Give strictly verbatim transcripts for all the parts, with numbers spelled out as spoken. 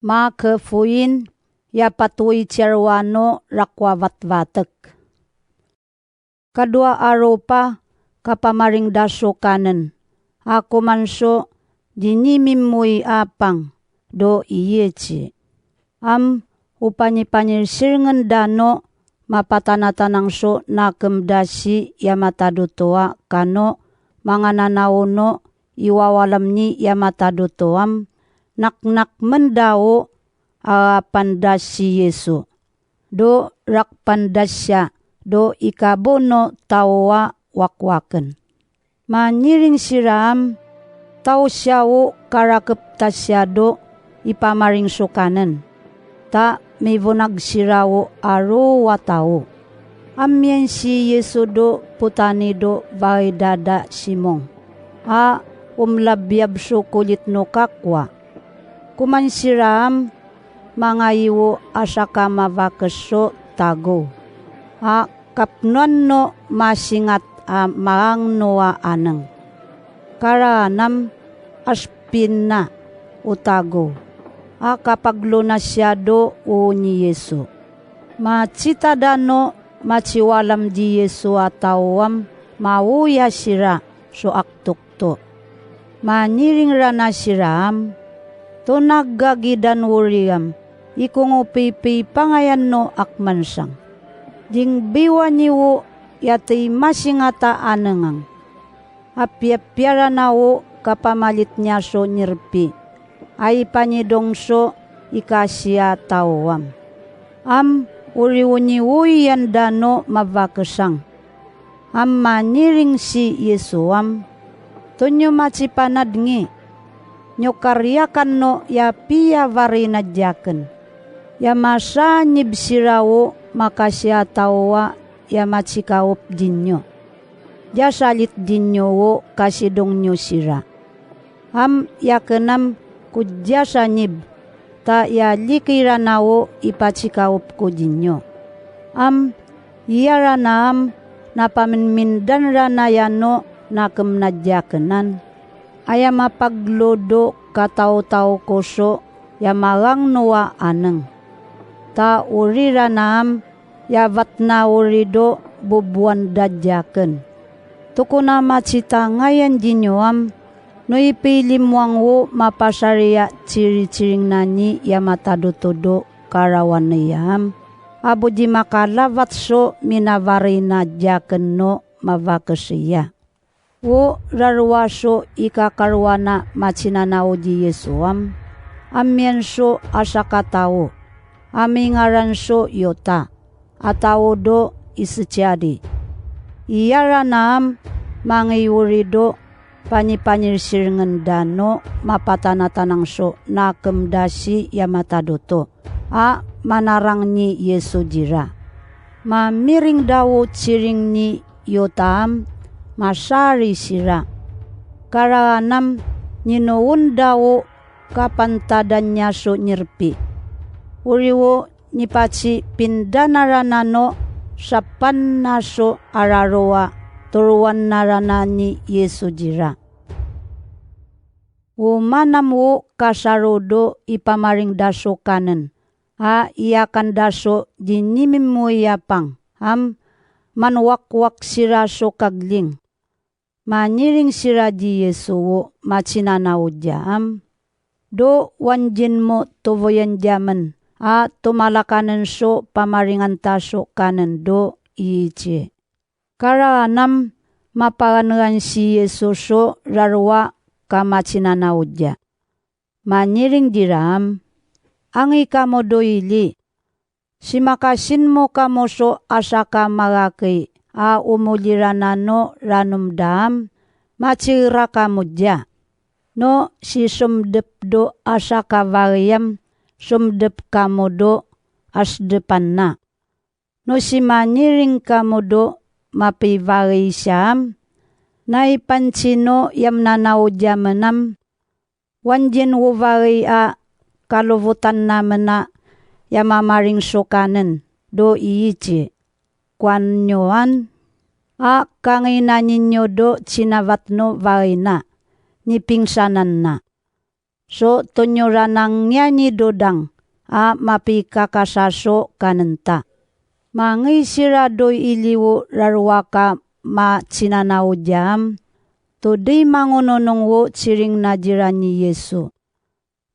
Makefoyin ya patoy ciyarowan o rakowa vatvatek. Kadowa a ropa kapamaring da so kanen, a koman so dinimimoy a pang do iyici. Am o panipanirsirengen dano mapatanatanang so nakem dasi ya matadotowa kano mangananaw no iwawalem ni ya matadotowa am naknak mendawo a pandas si Yesu. Do rakpan das siya do ikabono tawo a wakwaken. Maniring sira am taw siya o karakep ta siya do ipamaring so kanen. Ta mibonag sira o aro a tawo. Am iyan si Yesu do potani do vay dada Simong a omlabyab so kolit no kakowa. Koman sira am mangayiwo a saka mavakes so tagow a kapnoan no masingat a maangno a aneng. Karaan am aspin na o tagow a kapaglona siya do o ni Yesu. Macita dano maciwalam di Yesu a tawo am mawoya sira so aktokto. Maniring rana sira am tonagagidan wori am ikongopipi pangayan no akmansang. Dingbiwa niwo ya tey masingat a anengang. Apiyapiya rana o kapamalit niya so nirpi a ipanidong so ikasiya tawo am. Am oriwo niwo iyan dano mavakesang. Am maniring si Yesu am tonyo macipanadngi. Nyo kariyakan no ya piyavari na diyaken. Ya masanyib sira o makasiya tawo a ya macikaop dinyo. Diya salit dinyo o kasidong nyo sira. Am iyaken am ko diya sanyib ta iyaliki rana o ipacikaop ko dinyo. Am iyarana am napamenmindan rana iyan o nakem na diyakenan. Aya mapaglo do kataotaw ko so ya maangno a aneng. Ta ori rana am ya vatna ori do bobowan da diyaken. Tokona macitangayan dinyo am no ipilimoang o mapasariya ciriciring na ni ya matadotodo karawan iya am. Abo di makalavat so minavari na diyaken no mavakes iya. O rarowa so ikakarowa na macinanaw di Yesu am, am iyan so asakatawo a mingaran so Yota, a tawo do Iseciyadi. Iyarana am mangiwori do panipanirsirengen dano mapatanatanang so nakem dasi ya matadoto a manarang ni Yesu dira. Mamiring dawo ciring ni Yota am masari sira. Karaan am ninoon dawo kapantadan niya so nirpi. Oriwo nipacipinda na rana no sapan na so araro a torowan na rana ni Yesu dira. Oman am o kasaro do ipamaring da so kanen a iyakan da so dinimimoy a pang am manwakwak sira so kagling. Maniring sira di Yesu o macinanaw diya am, do wanjin mo tovoyan diyamen a tomalakanen so pamaringan ta so kanen do iyici. Karaan am mapagangan si Yesu so rarowa ka macinanaw diya. Maniring dira am, angi kamo do ili. Simakasin mo kamo so asaka magakey a omoli rana no ranom da am, macira kamo diya. No sisomdep do asaka vagey am, somdep kamo do asdepan na. No simaniring kamo do mapivagey siya am, na ipancino ya menanaw diyamen am, wanjin o vagey a kalovotan namen a ya mamaring so kanen do iyici, kowan nyo an, a kanginani nyo do cinavat no vagey na, nipingsanan na. so tonyoran a ngiya ni dodang a mapikakasaso kanenta. Mangei sira do iliwo rarowaka macinanaodia am, to dei mangononong wo ciring na jira ni Yesu.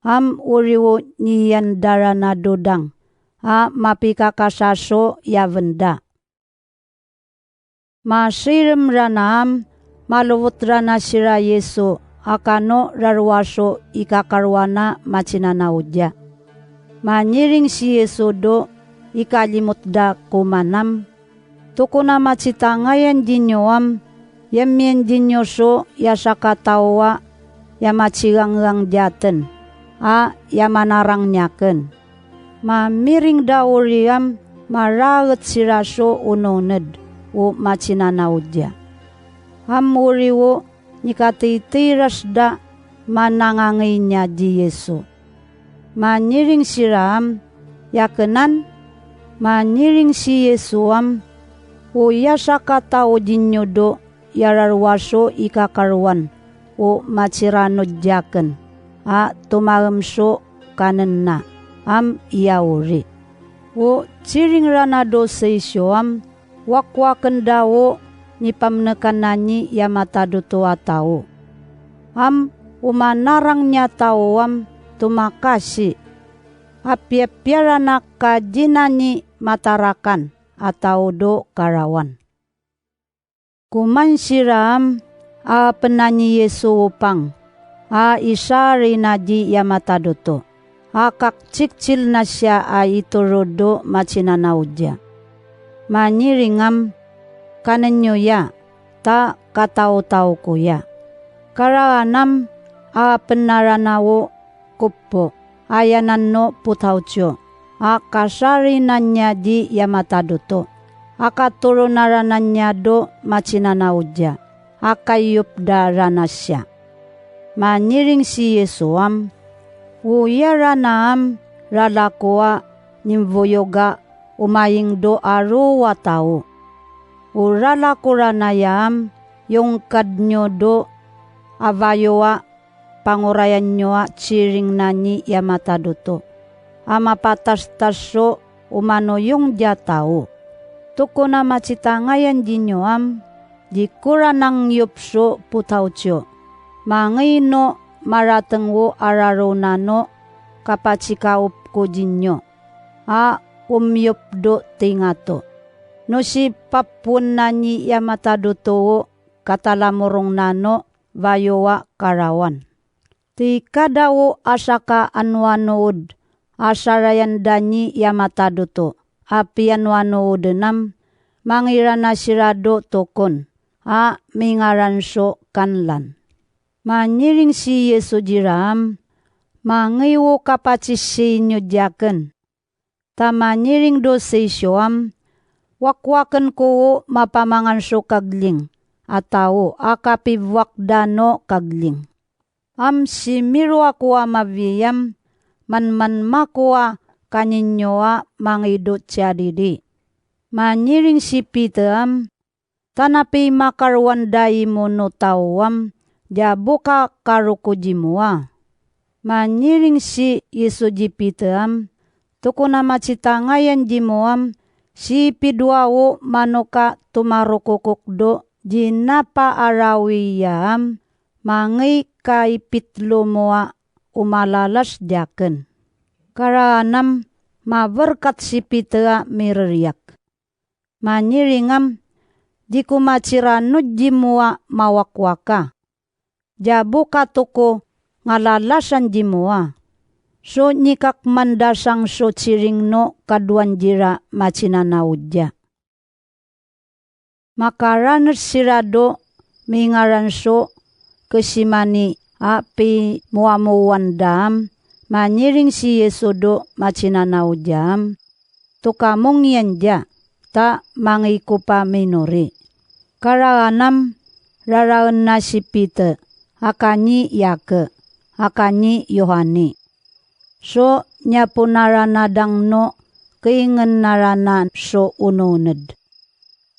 Am oriwo niyan daran a dodang a mapikakasaso ya venda. Masirem rana am, malowot rana sira Yesu a kano rarowa so ikakarowan a macinanaodia. Manyiring si Yesu do ikalimot da ko manam, tokona macitangayan dinyo am, ya miyan dinyo so ya sakataw a ya macigangang diyaten a ya manarang niyaken. Mamiring da ori am, maraget sira so ononed o macinanaodia. Am oriwo nikatitiras da manangangei niya di Yesu. Manyiring sira am, yakenan, manyiring si Yesu am, o ya sakataw dinyo do ya rarowa so ikakarowan o maciranod diyaken a tomaem so kanen na am iya ori. O ciring rana do seiso am, wakwaken da o nipamnekan ani ya matadoto a taw. Am o manarang niya taw am tomakasi. Apiyapiya rana ka di nani matarakan a taw do karawan. Koman sira am, a pena ni Yesu o pang a isari na di ya matadoto a kakcikcil na siya a itoro do macinanaodia. Manyiring am, kanen iyo iya, ta kataotaw ko iya. Karaan am, a pena rana o kopo, aya nan o potawcio a kasari na niya di ya matadoto a katoro na rana niya do macinanaodia a kaiyop da rana siya. Manyiring si Yesu am, o iya rana am ralako a nimvoyog a omaying do aro a taw. O ralako rana iya am, yongkad niyo do a vayo a pangorayan niyo a ciring nani ya matadoto a mapatastas so omanoyong dia taw. Tokona macitangayan dinyo am, di ko rana ngiyop so potawcio. Mangei no marateng o araro nan o kapacikaop ko dinyo a omiyop do tingato. No si papoon nani ya matadoto o katalamorong nan o vayo a karawan. Ti kada o asaka anoanood a sarayan da ni ya matadoto a piyanoanooden am, mangirana sira do tokon a mingaran so kanlan. Manyiring si Yesu dira am, mangei o kapacisi niyo diyaken. Ta manyiring do seiso am, wakwaken ko o mapamangan so kagling a taw a kapibwak dan o kagling. Am si miroa ko a mabiyam, manman mako a kaninyo a mangei do ciyadidi. Manyiring si Pita am, tanapi makarowan da imo no taw am, di abo ka karoko dimo a. Manyiring si Yesu di Pita am, tokona macitangayan dimo am, si pidoa o manok a tomarokokok do di napaarawi iya am, mangei ka ipitlo mo a omalalas diyaken. Karaan am, maberkat si Pita a mireriyak. Manyiring am, di ko maciranod dimo a mawakwaka. Di abo ka toko ngalalasan dimo a. So nikakmandasang so ciring no kadoan dira macinanaodia. Makaranes sira do mingaran so kesimani a pimoamowan da am, manyiring si Yesu do macinanaodia am, tokamong iyan dia, ta mangei ko paminori. Karaan am, raraen na si Pita, a kani Yake, a kani Yohani. So niyaponarana dang no keingenarana so ononed.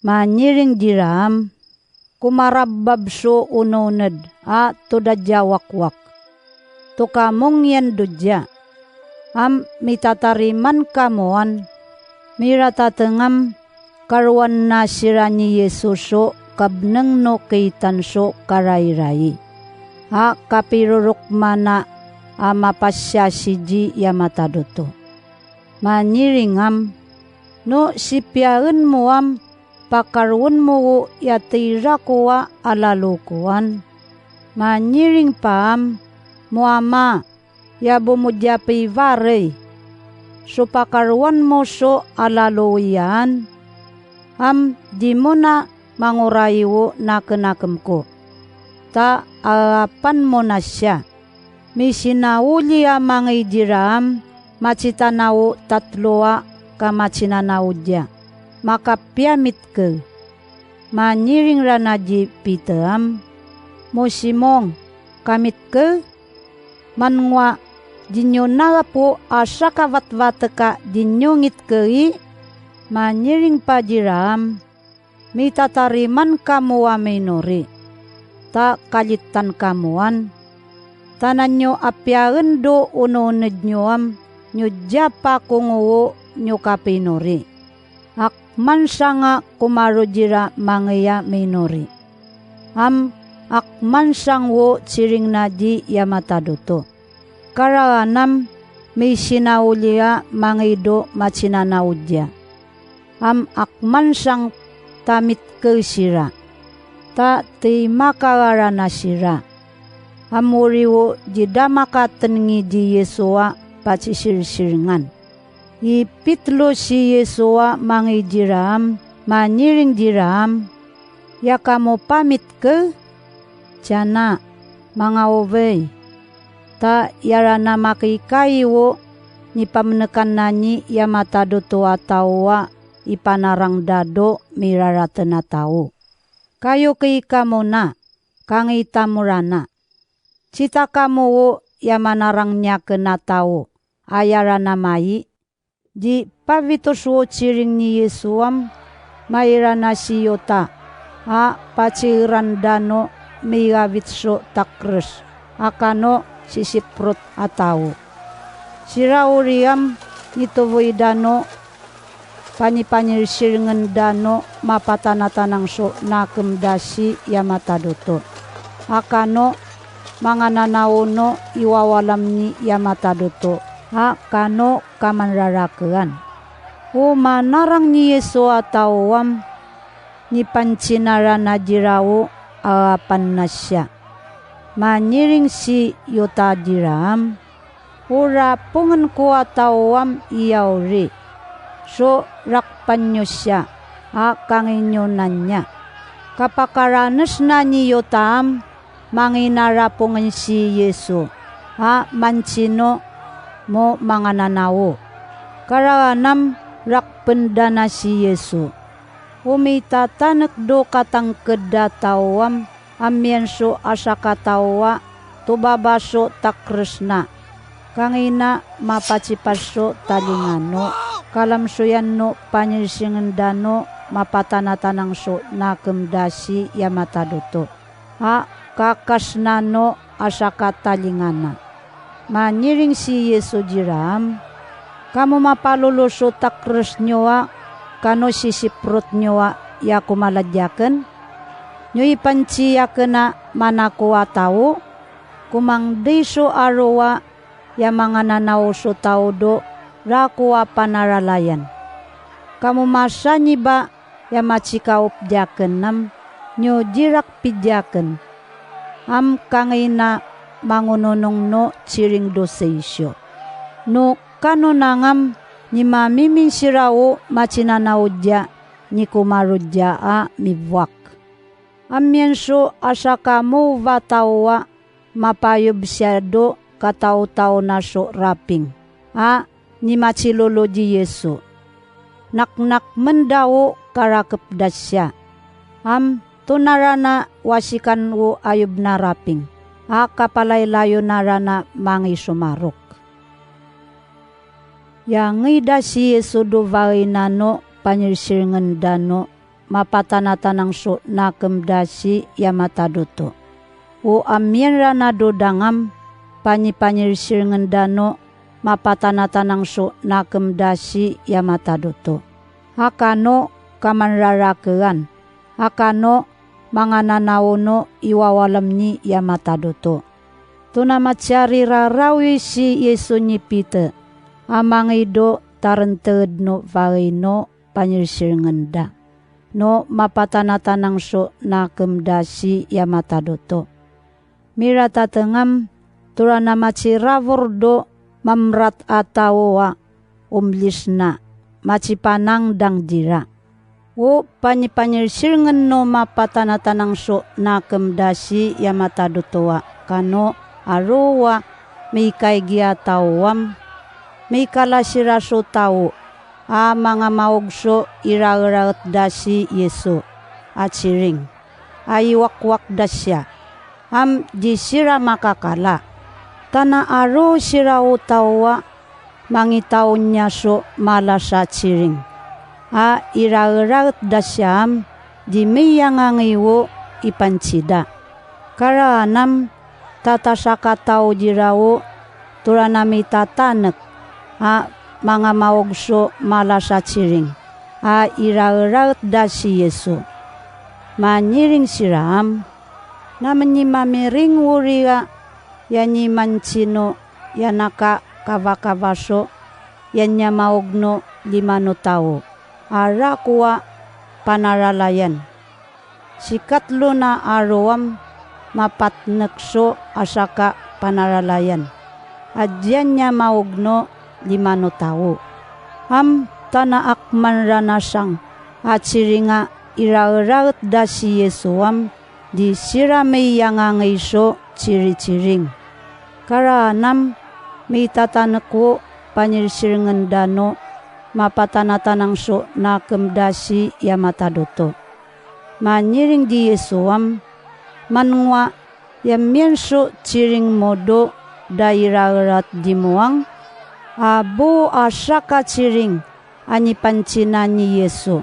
Manyiring dira am, komarabab so ononed a todad ya wakwak. to kamong iyan dodiya. Am mitatariman kamo an, miratateng am karowan na siran i Yesu so kabneng no kaitan so karairai a kapirorokmana a mapasiyasidi a matad oto. Manyiring am, no sipiyaen mo am pakarowen mo o iyatay rakowa a lalo kowan. Manyiring pa am mo ama, iyabo mo diya pivarey so pakarowan mo so a lalo iyan. Am di mo na mangorayi o nakenakem ko, ta aapan mo na siya. Misinaoli a mangay dira am, matsitana o tatlo a kamatsinana o diya, makapiya mitke. Manyiring rana di Pita am, mo Simong, ka mitke? Manwa di niyo narapo a sakavatvatek a di niyo ngitke i? Manyiring pa dira am, mitatariman kamo a minori, ta kalitan kamo an. Tanan iyo a piyaen do onooned niyo am niyo diya pakongowo niyo kapinori. Ak mansang a komarodira mangay a minori. Am ak mansang wo tsiring na di a matad oto. Karawan am misinaoli a mangay do matsinana o diya. Am ak mansang ta mitke sira, ta timakararan a sira. Am oriwo di da makatenengi di Yesu a patsisirsiringan. I Petro si Yesu a mangay dira am, manyiring dira am, iya kamo pa mitke? Tsiyana, mangaovi. Ta iyarana makikaiwo, nipamenekan ani a matad oto a tawo a ipanarang da do miraraten a tawo. Kayo kay kamo na, kangay tamo rana. Tsita kamo o iya manarang niyaken a tawo a iyarana mai? Di pavitos o tsiring ni Yesu am, mairana si Yota a patsiran dano migavit so takres a kano sisiprot a tawo. Sira ori am nitovoy dano, panipanyirsiringen dano mapatanatanang so nakem dasi a matad oto. A kano mangananaw no i wawalam ni a matad oto a kano kamanrarakean. O manarang ni Yesu a tawo am, nipantsinaran a dirawo a apan na siya. Manyiring si Yota dira am, o rapongen ko a tawo am iya ori, so rakpan iyo siya a kangay niyo nan iya. Kapakaranes na ni Yota am, mangay na rapongen si Yesu a mantsino mo mangananawo. Karawan am rakpen dana si Yesu. O mitatanek do katangked a tawo am, amiyan so a sakatawo a tobaba so takres na. Kangay na mapatsipas so talinga no, kalamsoyan no panyirsiringen dano mapatanatanang so nakem dasi a matad oto. A kakasna no a sakatalinga na. Manyiring si Yesu dira am, kamo mapalolo so takres niyo a kano sisiprot niyo a iya komalad iyaken? Niyo ipantsi iyaken a manako a tawo? Komangdey so aro a iya mangananaw so tawo do rako a panaralayan. Kamo masaniba iya matsikaop diyaken am niyo di rakpi diyaken. Am kangay na mangononong no tsiring do sisyo. No kano nangam ni mamimin sira o matsinanaw diya ni komaro diya a mibwak. Amiyan so a sakamowa tawo a mapayob siya do kataotaona so raping a nimatsilolo di Yesu. Naknak menda o karakep da siya. Am tonarana wasikan o ayob na raping a kapalaylayo narana mangisomarok. Yangida si Yesu do vaway nano panyirsiringen dano mapatanatanang so nakem dasi a matad oto. O amiyan rana do dangam panipanyirsiringen dano mapatanatanang so nakem dasi ya matad oto. A kano kamanrarakean, a kano mangananaono i wawalem ni ya matad oto. Tona maciarirarawi si Yesu ni Peter a mangido tarenteed no vaino panyirsiringen da no mapatanatanang so nakem dasi ya matad oto. Miratatengam, torana maciravor do mamrat a tawo a omlisna macipanangdang dira. O panipanyirsiringen no mapatanatanang so nakem dasi ya matad oto a kano a roo a mikaigi a tawo am, mikala sira so tawo a mangamaog so iraeraet dasi Yesu a ciring a iwakwak da siya, am di sira makakala. Tana a roo sira o tawo a mangitaon iyan so malas a ciring a iraeraet da siya am di miyangangei o ipanci da. Karaan am tatasaka tawo dira o torana mitatanek a mangamaog so malas a ciring a iraeraet dasi Yesu. Manyiring sira am, na menimamiring wori a yanimancino yanaka kavakava so yaniyamaog no lima no tawo a rako a panaralayan. Sikatlo na aro am mapatnek so asaka panaralayan a diyan niya maog no lima no tawo. Am tana ak man ranasang a ciring a iraeraet da si Yesu am di sira miyangangei so ciriciring. Karaan am mitatanek o panyirsiringen dano mapatanatanang so nakem da si ya matad oto. Manyiring di Yesu am, manengoa ya miyan so ciring modo da iraeraet di moang a bo a saka ciring a nipancina ni Yesu.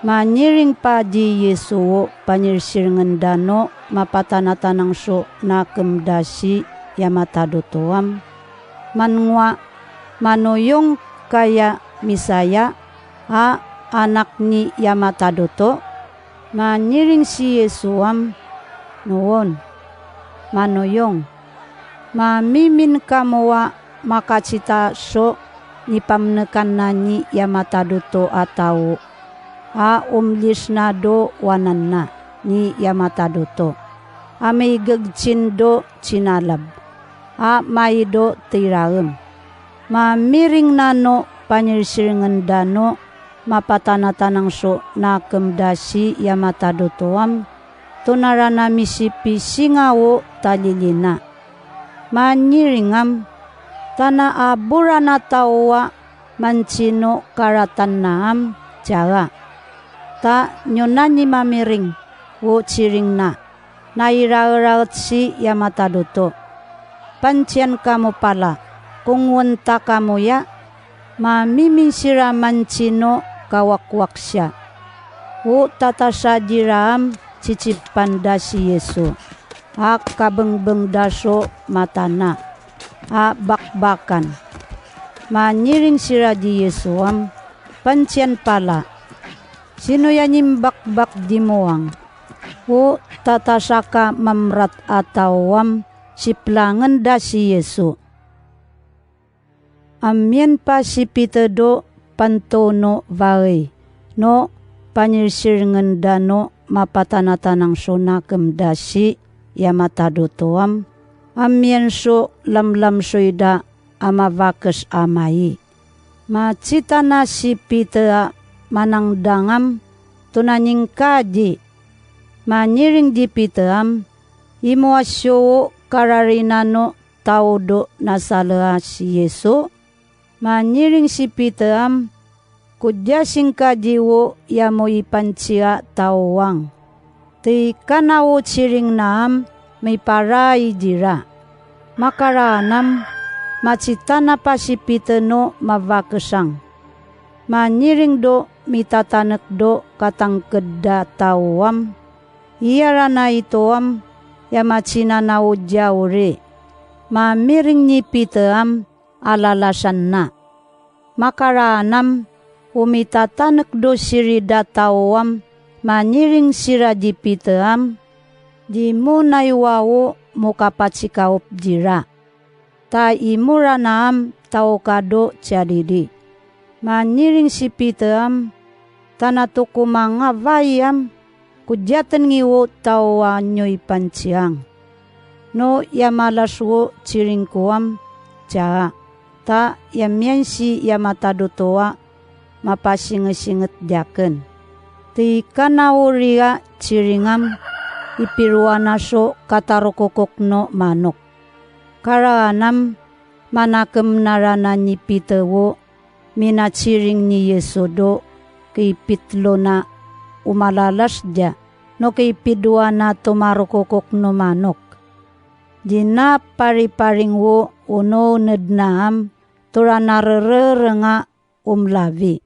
Manyiring pa di Yesu o panyirsiringen dano mapatanatanang so nakem da si ya matad oto am, manengoa, manoyong ka ya Misaya a anak ni ya matad oto? Manyiring si Yesu am, noon, manoyong. Mamimin kamo a makacita so nipamnekanan ni ya matad oto a tawo a omlisna do wananna ni ya matad oto a migegcin do cinalab a maido tiraem. Mamiring nano panyirsiringen dano mapatanatanang so nakem da si ya matad oto am, tonarana misipisinga o talilina. Manyiring am, tana a bo rana tawo a mancino karatan na am, tiyaga. Ta niyo nani mamiring o ciring na na iraeraet si ya matad oto. Panciyan kamo pala, kongoen ta kamo ya, mamimin sira mancino kawakwak siya. O tatasa dira am cicipan da si Yesu a kabengbeng da so mata na a bakbakan. Manyiring sira di Yesu am, panciyan pala, sino ya nimbakbak di moang? O tatasa ka mamrat a tawo am siplangen da si Yesu. Amiyan pa si Peter do panto no vaei no panyirsiringen dano mapatanatanang so nakem da si ya matad oto am, amiyan so lamlam soida a mavakes a mai. Macita na si Peter a manangdang am, tonani ngka di? Manyiring di Peter am, imowa siyo o kararinan o tawo do nasalea si Yesu. Manyiring si Peter am, kodiya singka di o ya mo ipanciya tawoang. Ti kanawo ciring na am miparai dira. Makaraan am, macita na pa si Peter no mavakesang. Manyiring do mitatanek do katangked a tawo am, iyarana ito am ya macinanaw o diya ori. mamiring ni Pita am a lalasan na. Makaraan am o mitatanekdo siri da taw am manyiring sira di Pita am, di monay wawo mo kapatsikawp dira. Ta i Morana am taw ka do tiyadidi. Manyiring si Pita am, tana to ko mangavai am, ko diyatn ngiwo taw a niyo ipansiyang. No iyamalas wo ciring ko am, tiya, ta iyamiyansi iyamatado to a mapasingesinget diyakn. Ti kanaori a ciring am, ipirowana so katarokokok no manok. Karaan am, manakm na ranan i Pita wo minaciring ni Yesu do kipitlo na o malalas diya, no kipidowa na tomarokokok no manok. Di na pariparing wo o noned na am, tora na rerereng a o mlabi.